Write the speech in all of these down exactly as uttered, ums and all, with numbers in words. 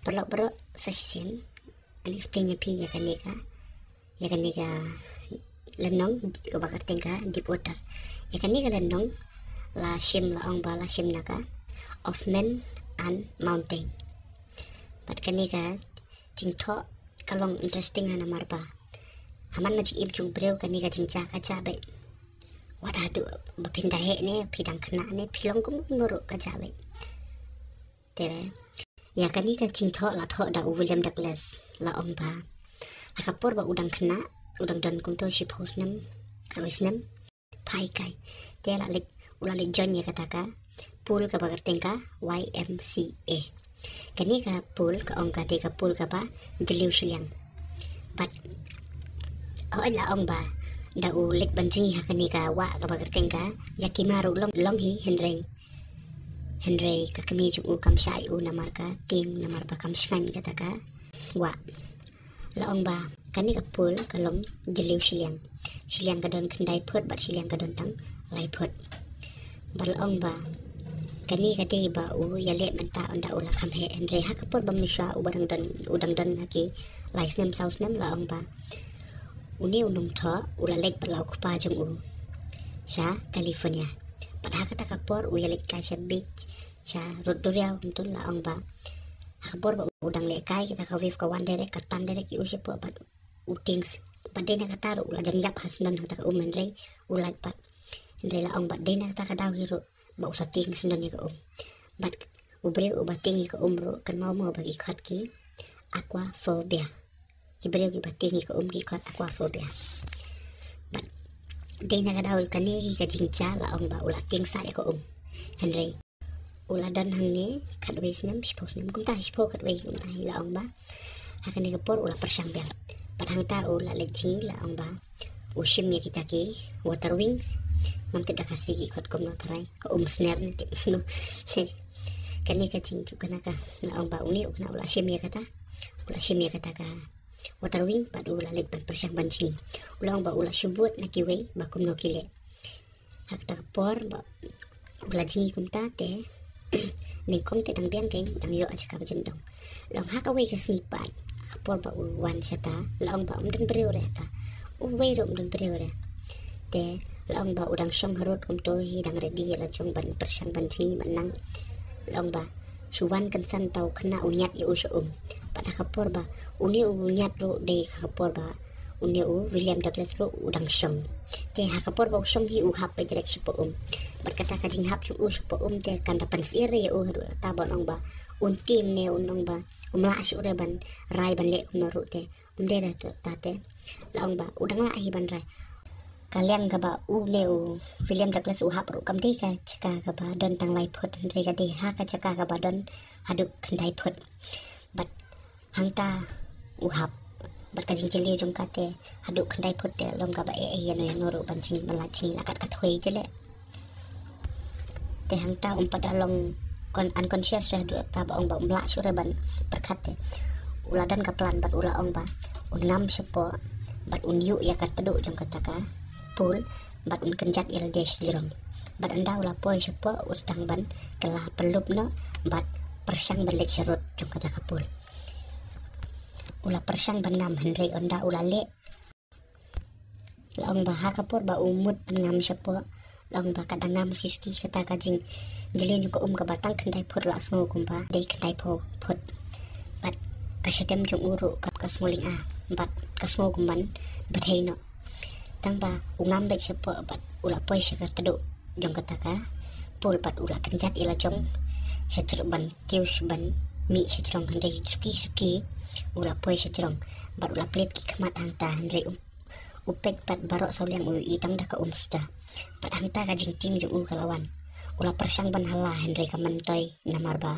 Paralok baroh, sa shisien ngan explain ïa phi ïa kane ka, ïa kane ka lynnong kaba kyrteng ka Deep Water. Ïa kane ka lynnong la shim, la ong ba la shim na ka Of Men and Mountain. Bad kane ka jingthoh ka long interesting ha namar ba ha man la jingim jong u briew kane ka jingjia ka jia beit. Wat haduh ba phin da heh ne phi dang khynnah ne phi long kumno kumno ruh ka jia beit. Te ïa kane ka jingthoh la thoh da u William Douglas, la ong ba ha ka por ba u dang khynnah, u dang don kumto shiphew snem, khatwei snem, phai kai. Te la leit, u la leit join ïa kata ka pool kaba kyrteng ka Y M C A. Kane ka pool ka ong ka dei ka pool kaba jylliew shiliang. Bad hooid, la ong ba da u leit ban jngi ha kane ka wah kaba kyrteng ka Yakima ruh long, long hi, hynrei, hynrei ka kmie jong u kam shah ïa u namar ka tieng, namar ba kam shngaiñ kata ka wah. La ong ba kane ka pool ka long jylliew shiliang. Shiliang ka don khyndai phut bad shiliang ka don tang lai phut. Bad la ong ba kane ka dei ba u ïaleh mynta ynda u la kham heh, hynrei ha ka por ba mynshuwa u ba dang don, u dang don ha ki lai snem saw snem, la ong ba une u nongthoh u la leit bad la u kpa jong u sha California. Bad ha kata ka por u ïaleit kai sha beach, sha rud duriaw, kumto, la ong ba ha ka por ba u dang lehkai, kata ka wave ka wan direct, ka tan direct ïa u shapoh bad u tieng. Bad dei na kata ruh u la jngai ïap ha syndon ha kata ka um, hynrei u lait pat. Hynrei la ong ba dei na kata ka daw hi ruh ba u sa tieng syndon ïa ka um. Bad u briew uba tieng ïa ka um ruh kynmaw mo ba ki khot ki aquaphobia. Ki briew kiba tieng ïa ka um ki khot aquaphobia. Bad dei na ka daw kane hi ka jingjia, la ong ba u la tieng sah ïa ka um. Hynrei u la don hangne khatwei snem, shiphew snem, kumta, shiphew khatwei, kumta hi, la ong ba ha kane ka por u la pyrshang biang. Bad hangta u la leit jngi, la ong ba u shim ïa kita ki water wings. Ngam tip da Khasi ki khot kumno tharai, ka um sner ne tip kumno. Kane ka jingtip kane ka, la ong ba une u khynnah u la shim ïa kata, u la shim ïa kata ka water wing bad u la leit ban pyrshang ban jngi. U la ong ba u la shu bud na kiwei ba kumno ki leh. Ha kata ka por ba u la jngi kumta te, nyngkong te dang biang kein, dang ïoh ha jaka ba jyndong. La ong ha kawei ka sngi pat, ha ka por ba u wan shata, la ong ba um don briew re hata. Uwei ruh um don briew re. Te la ong ba u dang shong harud kumto hi, dang ready ïa la jong ban pyrshang ban jngi ban nang. La ong ba shu wan kynsan uta u khynnah u ñiad ïa u sha um. Bad ha ka por ba une u ñiad ruh dei ha ka por ba une u William Douglas ruh u dang shong. Te ha ka por ba u shong hi u hap beit direct shapoh um. Bad kata ka jinghap jong u shapoh um te kan da pynsyier ïa u haduh katta ba un ong ba un tim ne un ong ba um lah shuh re ban rai ban leh kumno ruh te. Um dei re, te la ong ba u dang lah hi ban rai. Ka liang kaba une u William Douglas u hap ruh kam dei ka jaka kaba don tang lai phut, hynrei ka dei ha ka jaka kaba don haduh khyndai phut. Bad hangta u hap. Bad ka jingjylliew jong ka te haduh khyndai phut te long kaba eh eh ïano ïano ruh ban jngi, ban lah jngi, la kat ka thwei te leh. Te hangta um pat da long unconscious re haduh katta ba ong ba um lah shuh re ban pyrkhat te. U la don ka plan bad u la ong ba un ngam shapoh bad un ïuh ïa ka tduh jong kata ka pool bad un kynjat ïa lade shajrong. Bad ynda u la poi shapoh u sdang ban kylla pynlup noh bad pyrshang ban leit sharud jong kata ka pool. U la pyrshang ban ngam, hynrei ynda u la leh, la ong ba ha ka por ba u mut ban ngam shapoh, la ong ba ka dang ngam suki suki, kata ka jingjylliew jong ka um kaba tang khyndai phut la sngew kumba dei khyndai phew phut. Bad ka shadem jong u ruh ka, ka sngew lynga bad ka sngew kumban bthei noh. Tang ba u ngam beit shapoh bad u la poi sha ka tduh jong kata ka pool bad u la kynjat ïa la jong shajrong ban kiew ban mih shajrong, hynrei suki suki u la poi shajrong bad u la plie ki khmat hangta, hynrei u, u peit pat baroh saw liang u ïohi tang da ka um suda. Bad hangta ka jingtieng jong u ka la wan. U la pyrshang ban hala, hynrei kam myntoi namar ba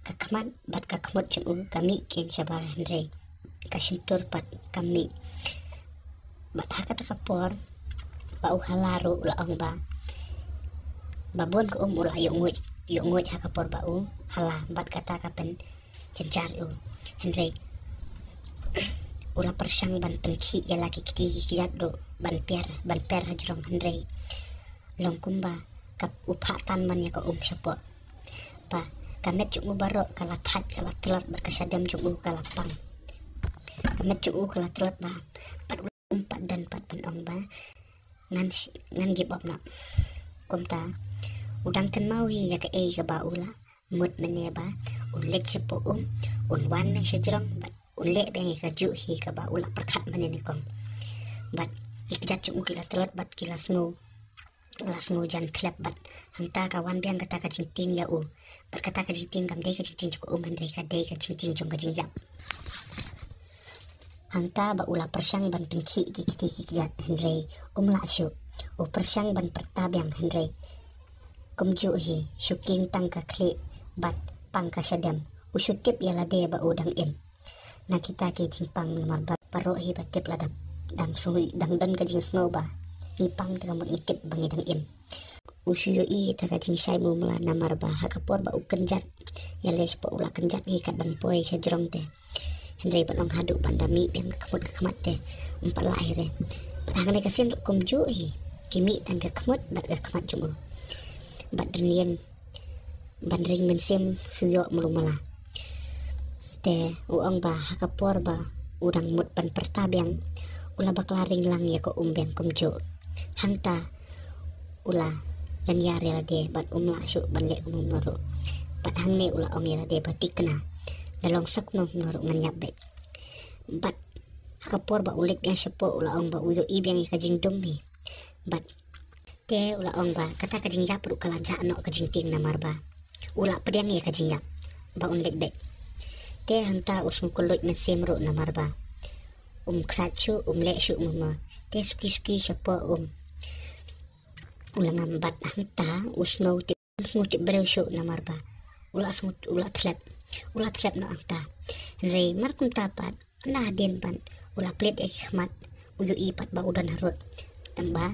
ka khmat bad ka khmut jong u ka mih keiñ shabar, hynrei ka shyntur pat kam mih. Bad ha kata ka por ba u hala ruh la ong ba, ba bun ka um u la ïoh nguid, ïoh nguid ha ka por ba u hala, bad kata ka pynjynjar ïa u. Hynrei u la pyrshang ban pynkhih ïa la ki kti ki kjat ruh ban per, ban per hajrong, hynrei long kumba ka, u phah tan man ïa ka um shapoh. Ba Ka met jong u baroh ka la thait, ka la tlot, bad ka shadem jong u ka la pang. Ka met jong u ka la tlot bha. Bad u la um pat don pat ban ong ba ngan sh-, ngan give up noh. Kumta u dang kynmaw hi ïa kaei kaba u la mut mynne ba un leit shapoh um, un wan na shajrong bad un leh biang ïa kajuh hi kaba u la pyrkhat mynne nyngkong. Bad ki kjat jong u ki la tlot bad ki la sngew, la sngew jan thlep bad hangta ka wan biang kata ka jingtieng ïa u. Bad kata ka jingtieng kam dei ka jingtieng jong ka um hynrei ka dei ka jingtieng jong ka jingïap. Hangta ba u la pyrshang ban pynkhih ki kti ki kjat hynrei um lah shuh. U pyrshang ban pyrta biang hynrei kumjuh hi, shu kieng tang ka khlieh bad pang ka shadem. U shu tip ïa lade ba u dang im na kita ki jingpang namar ba baroh hi ba tip lada dang sngew, dang don ka jingsngew ba ngi pang te ka mut ngi tip ba ngi dang im. U shu ïohi ïa ka jingshai mumla namar ba ha ka por ba u kynjat ïa lade shapoh u la kynjat hi kat ban poi shajrong te. Hynrei ban ong haduh ban da mih biang ka khmut ka khmat te um pat lah hi re. Bad hangne ka sien ruh kumjuh hi, ki mih tang ka khmut bad ka khmat jong u. Bad rynïeng ban ring mynsiem shu ïoh malu mala. Te u ong ba ha ka por ba u dang mut ban pyrta biang, u la bakla ring lang ïa ka um biang kumjuh. Hangta u la lynñiar ïa lade bad um lah shuh ban leh kumno ruh. Bad hangne u la ong ïa lade ba thikna, da long sa kumno kumno ruh ngan ïap beit. Bad ha ka por ba u leit biang shapoh u la ong ba u ïohi biang ïa ka jingdum hi. Bad te u la ong ba kata ka jingïap ruh ka la jah noh ka jingtieng namar ba u la pdiang ïa ka jingïap ba un leit beit. Te hangta u sngewkhuslai mynsiem ruh namar ba um ksat shuh, um leh shuh mama. Te suki suki shapoh um u la ngam bad hangta u sngewtip, um sngewtip briew shuh namar ba u la sngew, u la thlep, u la thlep noh hangta. Hynrei mar kumta pat na hadien ban u la plie ïa ki khmat, u ïohi pat ba u don harud. Tang ba,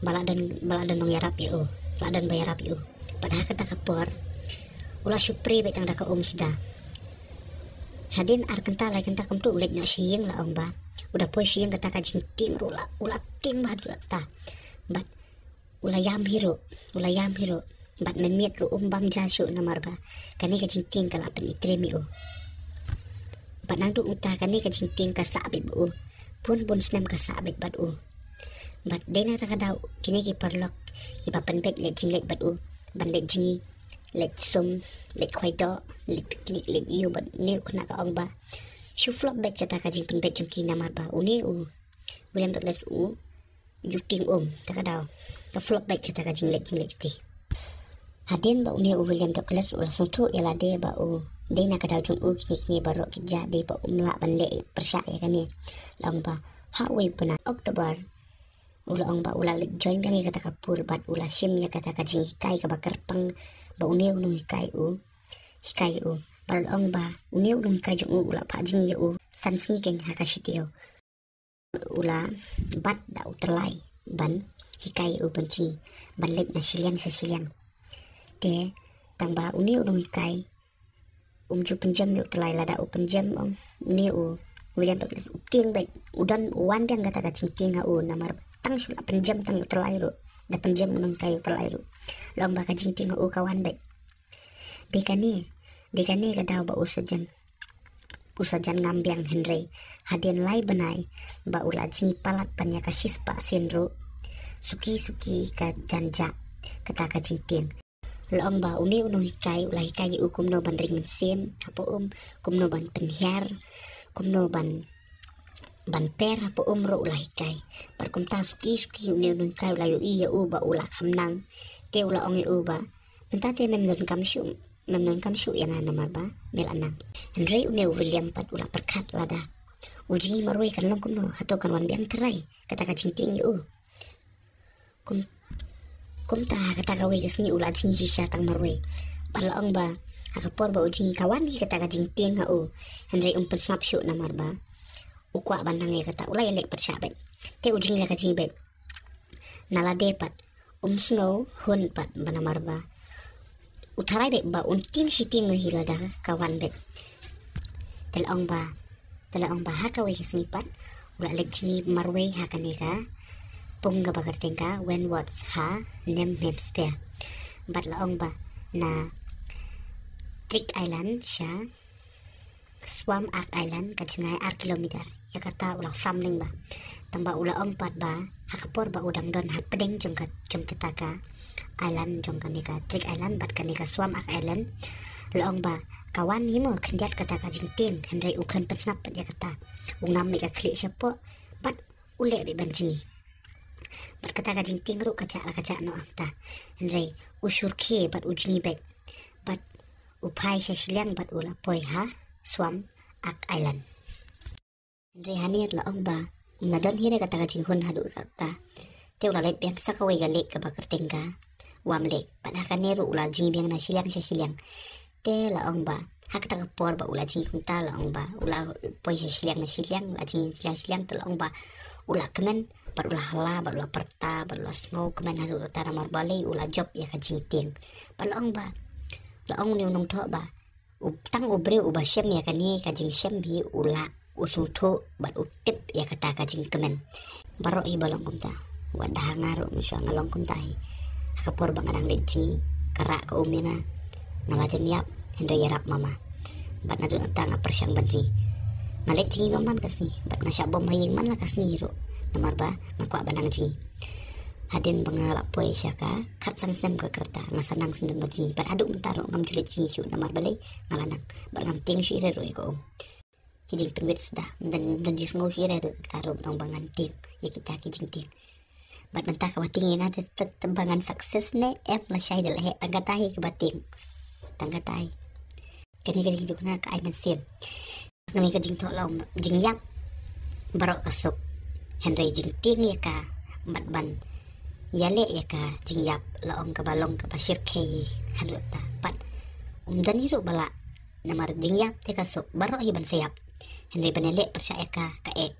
ba la don, ba la don nongïarap ïa u, la don ba ïarap ïa u. Bad ha kata ka por u la shu prie beit tang da ka um suda. Hadien ar kynta lai kynta kumta u leit noh sha ïing, la ong ba u da poi sha ïing kata ka jingtieng ruh la, u la tieng bha haduh katta. Bad u la ïam hi ruh, u la ïam hi ruh. Bad mynmiet ruh um bam ja shuh namar ba kane ka jingtieng ka la pynitriem ïa u. Bad naduh mynta kane ka jingtieng ka sah beit bad u. Bun bun snem ka sah beit bad u. Bad dei na kata ka daw kine ki paralok kiba pynbeit leit jingleit bad u ban leit jngi, leit sum, leit khwai doh, leit picnic, leit ïew bad une u khynnah, ka ong ba shu flop beit kata ka jingpynbeit jong ki namar ba une u William Douglas u ju tieng um, ta ka daw ka flop beit kata ka jingleit jingleit jong ki. Hadien ba une u William Douglas u la sngewthuh ïa lade ba u dei na ka daw jong u kine kine baroh ki jia, dei ba um lah ban leh pyrshah ïa kane, la ong ba ha uwei u bnai October u la ong ba u la leit join biang ïa kata ka pul bad u la shim ïa kata ka jinghikai kaba kyrpang ba une u nonghikai u hikai ïa u. Bad la ong ba une u nonghikai jong u u la phah jngi ïa u san sngi keiñ ha ka shi taïew. U la bat da u tyllai ban hikai ïa u ban jngi, ban leit na shiliang sha shiliang. Te tang ba une u nonghikai um ju pynjem ïa u tyllai, lada u pynjem, ong une u William Douglas u tieng beit, u don, u wan biang kata ka jingtieng ha u namar tang shu la pynjem tang ïa u tyllai ruh, da pynjem u nonghikai ïa u tyllai ruh, la ong ba ka jingtieng ha u ka wan beit. Dei kane, dei kane ka daw ba u sa jan, u sa jan ngam biang, hynrei hadien lai bnai ba u la jngi palat ban ïa ka shispah sien ruh, suki suki ka jan jah kata ka jingtieng. La ong ba une u nonghikai u la hikai ïa u kumno ban ring mynsiem hapoh um, kumno ban pynhiar, kumno ban, ban per hapoh um ruh u la hikai. Bad kumta suki suki une u nonghikai u la ïohi ïa u ba u la kham nang. Te u la ong ïa u ba mynta te mem donkam shuh, mem donkam shuh ïa nga namar ba me la nang. Hynrei une u William pat u la pyrkhat, lada u jngi marwei kan long kumno, hato kan wan biang tharai kata ka jingtieng ïa u? Kum, kumta ha kata kawei ka sngi u la jngi shisha tang marwei. Bad la ong ba ha ka por ba u jngi ka wan hi kata ka jingtieng ha u, hynrei um pynsngap shuh namar ba u kwah ban nang ïa kata, u la ïaleh pyrshah beit. Te u jngi la ka jngi beit. Na lade pat um sngew hun pat ba namar ba u tharai beit ba un tieng shi tieng hi lada ka wan beit. Te la ong ba, te la ong ba ha kawei ka sngi pat u la leit jngi marwei ha kane ka pung kaba kyrteng ka Wentworth ha New Hampshire. Bad la ong ba na, Trick Island sha Swamp Axe Island ka jngai ar kilometer. Ïa kata u la samling ba. Tang ba u la ong pat ba ha ka por ba u dang don ha pdeng jong ka, jong kata ka island, jong kane ka Trick Island bad kane ka Swamp Axe Island, la ong ba ka wan hi mo khyndiat kata ka jingtieng, hynrei u khlem pynsnap pat ïa kata. U ngam ïa ka khlieh shapoh bad u leh beit ban jngi. Bad kata ka jingtieng ruh ka jah la ka jah noh ta. Hynrei u shyrkhei bad u jngi beit. Bad u phai sha shiliang bad u la poi ha Swamp Axe Island. Hynrei hangne la ong ba um la don hi re kata ka jinghun haduh katta. Te u la leit biang sa kawei ka lake kaba kyrteng ka Warm Lake. Bad ha kane ruh u la jngi biang na shiliang sha shiliang. Te la ong ba ha kata ka por ba u la jngi kumta, la ong ba u la poi sha shiliang na shiliang, la jngi shiliang shiliang, te la ong ba u la kmen bad u la hala bad u la pyrta bad u la sngewkmen haduh katta namar balei u la jop ïa ka jingtieng. Bad la ong ba, la ong une u nongthoh ba u, tang u briew uba shem ïa kane ka jingshem hi u lah u sngewthuh bad u tip ïa kata ka jingkmen. Baroh hi ba long kumta. Wat da ha nga ruh mynshuwa nga long kumta hi. Ha ka por ba nga dang leit jngi, ka rah ka um ïa nga. Nga la jan ïap, hynrei ïarap mama. Bad naduh nangta nga pyrshang ban jngi. Nga leit jngi man man ka sngi bad nga shah bom ha ïing man la ka sngi ruh. Namar ba nga kwah ban nang jngi. Hadien ba nga la poi sha ka khatsan snem ka rta, nga sa nang snem ba jngi. Bad haduh mynta ruh ngam ju leit jngi shuh namar balei, nga la nang. Bad ngam tieng shuh ïa re ruh ïa ka um. Ki jingpynwit suda, ym don, ym don jingsngew shuh ïa re ruh, ka ruh nong ba ngan tieng ïa kita ki jingtieng. Bad mynta kaba tieng ïa nga te, te, te ba ngan success ne em lashai da leheh, tang kata hi kaba tieng. Tang kata hi. Kane ka jingdukna ka ai mynsiem. Kane ka jingthoh la ong, jingïap baroh ka suk, hynrei jingtieng ïa ka bad ban ïaleh ïa ka jingïap, la ong, kaba long kaba shyrkhei hi. Haduh katta pat um don hi ruh ba lah. Namar jingïap te ka suk, baroh hi ban sa ïap, hynrei ban ïaleh pyrshah ïa ka, ka eh.